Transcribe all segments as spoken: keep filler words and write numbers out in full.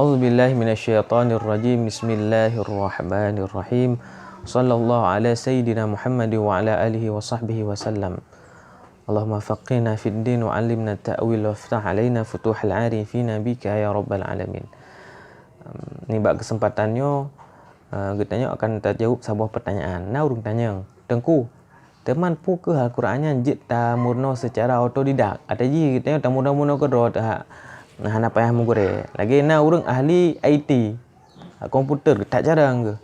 A'udzubillahi minasyaitonirrajim. Bismillahirrahmanirrahim. Sallallahu ala sayyidina Muhammad wa ala alihi wa sahbihi wa sallam. Allahumma faqqihna fid din wa 'allimna ta'wil waftah alaina futuhal arifina bika ya rabbal alamin. Em, nibak keuseumpatan nyoe, eh, geutanyoe akan tajaweueb saboh peutanyaan. Na ureuëng tanyong, "Teungku, teuma peue kheueh Al-Qur'an nyan jeuet tameurunoe seucara otodidak? Até jih geutanyoe tameurunoe-meurunoe keudroe teuhak hana payah meugurée." Lagée na ureuëng ahli I T, komputer, that jarang geuh.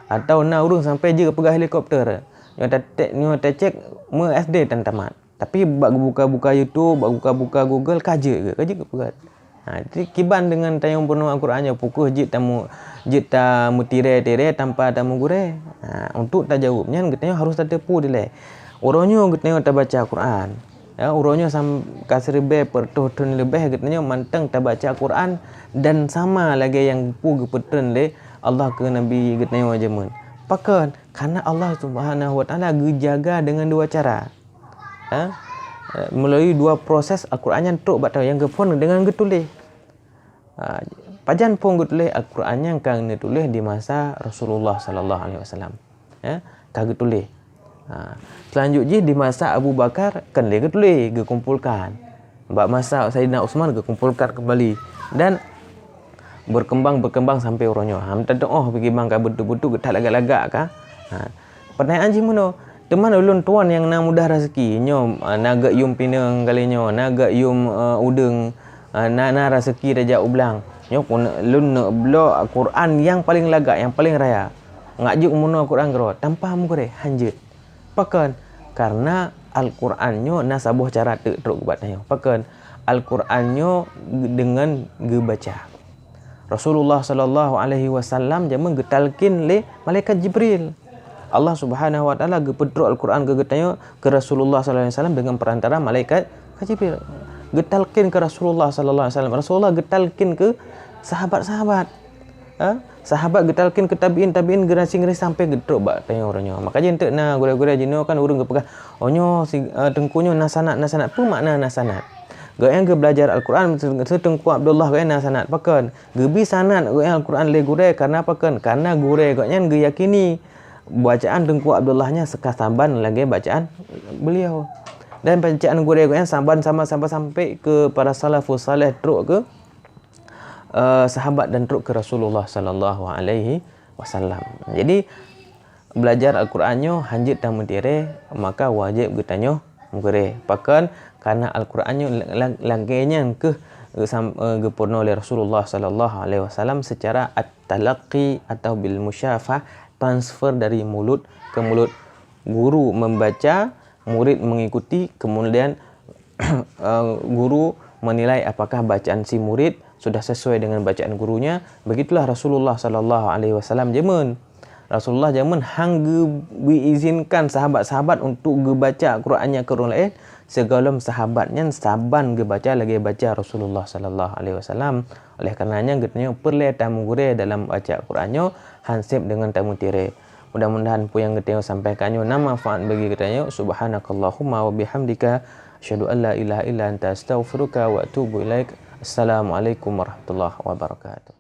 Atawa na ureuëng sampai jeuet peugah helikopter. Nyoe tatek, nyoe tacek meu S D tan tamat. Tapi bak buka-buka YouTube, bak buka-buka Google, ka jeuet geuh, ka jeuet geuh peugah. Ha, jadi kiban deungon tayong peurunoe Al-Qur'an nyoe, peue kheueh jeuet tamu-, jeuet tameutirée-tirée tanpa tameugurée. Ha, untuk tajaweueb nyan geutanyoe harôh tateupeue dilée. Uroe nyoe geutanyoe tabaca Al-Qur'an. Ya, uroe nyoe sam-, ka siribée peureutôh thon leubeh geutanyoe mantong tabaca Al-Qur'an dan sama lagée nyang peue geupeutreun lé Allah keu Nabi geutanyoe jameun. Pakon? Karena Allah Subhanahu wa Taala geujaga deungon dua cara. Ha? Eh, melalui dua proses Al-Qur'an nyan trok bak tanyoe, nyang geuphon deungon geutuléh. Ha, pajan phon geutuléh? Al-Qur'an nyan ka neutuléh di masa Rasulullah sallallahu alaihi wasallam. Ya, ka geutuléh. Ha, seulanjut jih di masa Abu Bakar kan lé geutuléh, geukumpolkan. Bak masa Saidina Utsman geukumpolkan keumbali dan berkembang-berkembang sampai uroe nyoe. Ha, meutateuoh pih kiban ka beutôi-beutôi geuthat lagak-lagak ka. Ha, pertanyaan jih meunoe, teuma ulôn tuan nyang na mudah raseuki, nyoe, ah, na geuh yuem pineung kali nyoe, na geuh yuem, eh, udeueng, ah, na, na raseuki tajak u blang. Nyoe keuneuk lôn neuk bloe Al-Qur'an nyang paleng lagak, nyang paleng raya. Ngak jeuet meurunoe Al-Qur'an keudroe tanpa meugurée, hanjeuet. Pakon? Karena Al-Qur'an nyoe na saboh cara teuk trok bak tanyoe. Pakon? Al-Qur'an nyoe deungon geubaca. Rasulullah sallallahu alaihi wasallam jameun geutalkin lé malaikat Jibril. Allah Subhanahu wa Taala geupeutrok Al-Qur'an keu geutanyoe, keu Rasulullah sallallahu alaihi wasallam deungon perantara malaikat Jibril. Geutalkin keu Rasulullah sallallahu alaihi wasallam. Rasulullah geutalkin keu sahabat-sahabat. Ha? Sahabat geutalkin keu tabi'in, tabi'in generasi-generasi sampai geutrok bak tanyoe uroe nyoe. Maka jih enteuk na gurée-gurée jinoe kan ureuëng geupeugah, "Oh nyoe si, eh, teungku nyoe na sanad, na sanad." Peue makna na sanad? Gobnyan geubelajar Al-Qur'an, se-, se-, Teungku Abdullah gobnyan na sanad. Pakon? Geubi sanad gobnyan Al-Qur'an lé gurée, karena pakon? Karena gurée gobnyan geuyakini bacaan Teungku Abdullah nyan seuka saban lagée bacaan beliau. Dan bacaan gurée gobnyan saban sama-sama sampai keu para salafus saleh, trok keu, eh, sahabat dan trok keu Rasulullah sallallahu alaihi wasallam. Jadi, belajar Al-Qur'an nyoe hanjeuet tameutirée, maka wajéb geutanyoe meugurée. Pakon? Karena Al-Qur'an nyoe la-, la-, lagée nyan kheueh geusam-, eh, geupeurunoe lé Rasulullah sallallahu alaihi wasallam secara at-talaqqi atau bil musyafah, transfer dari mulut ke mulut. Guru membaca, murid mengikuti, kemudian, eh, guru menilai apakah bacaan si murid sudah sesuai dengan bacaan gurunya. Begitulah Rasulullah sallallahu alaihi wasallam jameun. Rasulullah jameun hang geuizinkan sahabat-sahabat untuk geubaca Al-Qur'an nyan keu ureuëng laén, sigohlom sahabat nyan saban geubaca lagée baca Rasulullah sallallahu alaihi wasallam. Oleh karena nyan geutanyoe peureulée tameugurée dalam baca Al-Qur'an nyoe, han seb deungon tameutirée. Mudah-mudahan peue nyang geutanyoe sampaikan nyoe na manfaat bagi geutanyoe. Subhanakallahumma wa bihamdika, asyhadu an la ilaha illa anta, astaghfiruka wa atubu ilaik. Assalamualaikum warahmatullahi wabarakatuh.